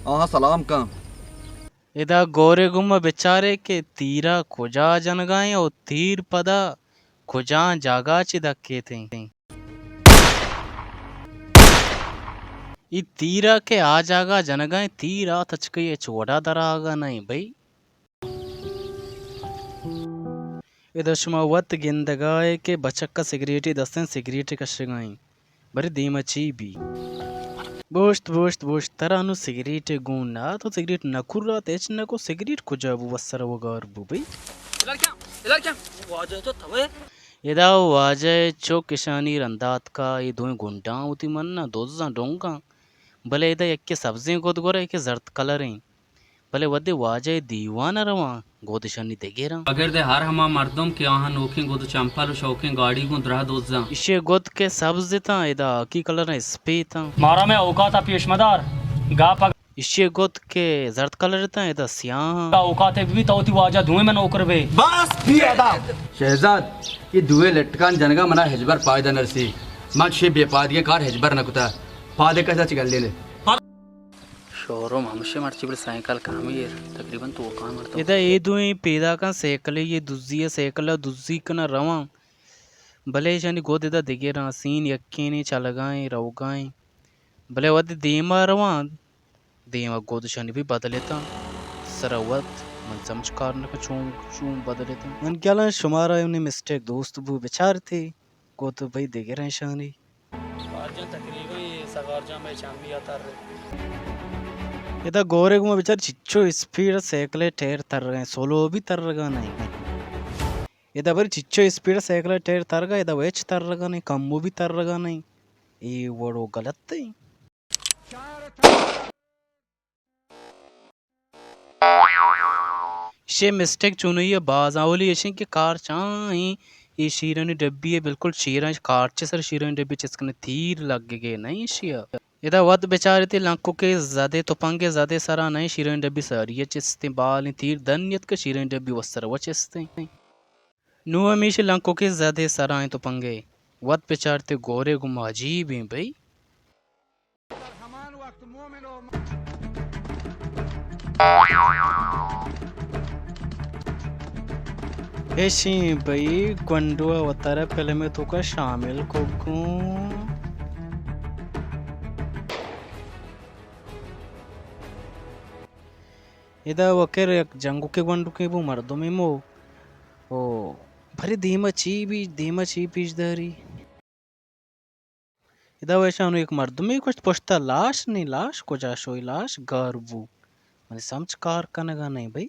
آہاں سلام کن۔ ادا گورے گوما بچارے کہ تیرا کجا جنگا ایں او تیر پدا کجا جاگا چہ دکیتیں۔ ای تیرا کہ آ جاگا جنگا ایں، تیر آ تچکئی اچ وڑا در آگا نہ ایں بھئی۔ ادا شما وت گندگا ئے کہ بچک ءَ سگریٹے دستیں، سگریٹے کشگا ایں، بلے دیما چی بی؟ بوشت، بوشت، بوشت، ترا نوں سگریٹے گون نہ ات، تو سگریٹ نہ کرات، ہچ نہ کو، سگریٹ کجا بو، وسر وگار بو بھئی۔ ادا واجہ ءِ چک اشانی رندا اتکا، اے دوئیں گنڈاں وتی منا دزاں ڈونگاں، بلے ادا یکے سبزیں گد گورا، یکے زرد کلریں۔ بلے وھدے واجہ ءِ دیوان ءَ رواں، گد اشانی دگراں۔ اگر دے ہر ہما مردم کہ آہاں نوکیں گد و چمپل و شوکیں گاڑی گوں دراہ دزاں۔ ایشی ءِ گد کہ سبز اتاں، ادا ہاکی کلر ءَ اسپیت آں۔ مارا مئے اوقات ءَ پیش مدار، گاپ اگ-، ایشی ءِ گد کہ زرد کلر اتاں، ادا سیاہ آں۔ اوقات ءَ بہ بی تو وتی واجہ دوئیں مئے نوکر بے۔ بس بی ادب۔ شہزاد، اے دوئیں لٹکان جنگا منا ہچبر پائدہ نرسی۔ من چشیں بے پائدگیں کار ہچبر نہ کتا۔ پادے کسا چہ گلے نے۔ شوروم ہمشے مرچی بلے سائیکل کامی ایر، تقریباً توکان مردم۔ ادا اے دوئیں پیداکاں سائیکلے، اے دزی ءَ سائیکل ءَ دزی کناں رواں، بلے ایشانی گد ادا دگراں، سین یکینے، چلگائیں، روگائیں، بلے وھدے دیما رواں، دیما گد اشانی بھی بدل اتاں، سرا وت من سمجھ کار نہ کن چون، چون بدل اتاں۔ من خیالاں شمارا اے مسٹیک دوست بو، بچارتے گد بھئی دگراں اشانی۔ سگار جان تقریباً اے سگار جان مئے چمی ءَ تر۔ ادا گورے گوما بچار چچو اسپیڈ ءَ سائیکل ءِ ٹائر ترگ ءَ ایں، سولو بھی ترگ ءَ نہ ایں۔ ادا بری چچو اسپیڈ ءَ سائیکل ءِ ٹائر ترگ ءَ، ادا ہچ ترگ ءَ نہ ایں، کمو بھی ترگ ءَ نہ ایں۔ اے وڑو غلط ایں۔ ایشی مسٹیک چونائی ءَ باز آں، اولی ایشیں کہ کارچ آں ایں، اے شیرانی ڈبی ءَ بالکل شیراں، کارچ ءِ سر شیرانی ڈبی چست کنئے، تیر لگگے نہ ایں ایشی ءَ۔ ادا وت بچارتے لنکوکے زدے تپنگے زدے سرا نہ ایں، شیرانی ڈبی ساری ءَ چستیں، بالیں تیر دنیت کہ شیرانی ڈبی وسر ءَ چستیں۔ نوں ہمیشی لنکوکے زدے سرا ایں تپنگے، وت بچارتے گورے گوما عجیب ایں بھئی۔ ایشیں بھئی گونڈو ءَ وتارا فلم ءِ توکا شامل کگوں۔ ادا وکر یک جنگوکے گونڈوکے بو مردمے مو۔ او بھری دیما چی بی، دیما چی پیش داری؟ ادا ویشانو یک مردمے کشت، پشتا لاش نی، لاش کجا شوئی؟ لاش گار بو۔ منی سمجھ کار کنگا نہ ایں بھئی۔